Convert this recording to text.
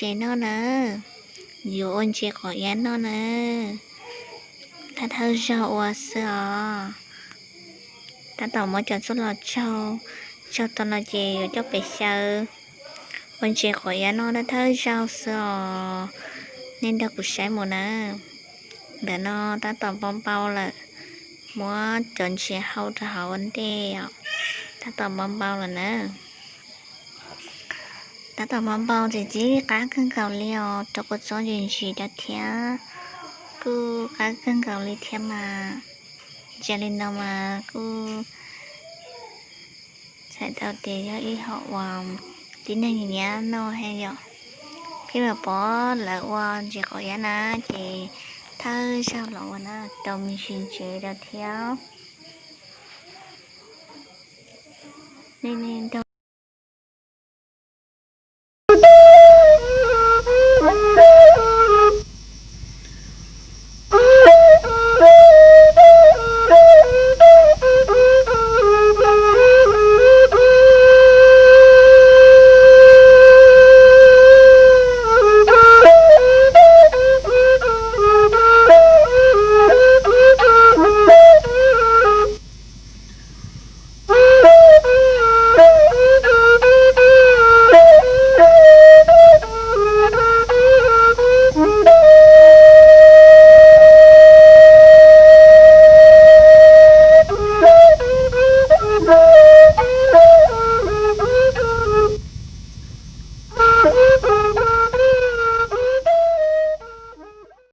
ntses noj na, yuav ua ntses quav iav noj na. Thawj thawj zaug ua xwb os. Tab tom muab cov txuj lom tsaug, tsaug tau no ces yuav coj pem xyaw ua ntses quav iav noj thawj thawj zaug xwb os. Nej nrog kuv saib mus na. Ntawm no tab tom npau npau lawm, muab cov ntses hau rau hauv ua ntej os. Tab tom npau npau lawm na. Tab tom npau npau ces txij qab kawg nkaus li os, rau kua txob ntsis ntsis rau thiab. Kuj qab kawg nkaus li thiab mas. Ntsia li no mas kuj txhais tau tias yog ib hom uas tib neeg nyiam noj heev yom. Peb mam pom lawv ua ntses quav iav na, ces thawj zaug los ua na, rau me ntsis ntsev rau thiab. Nej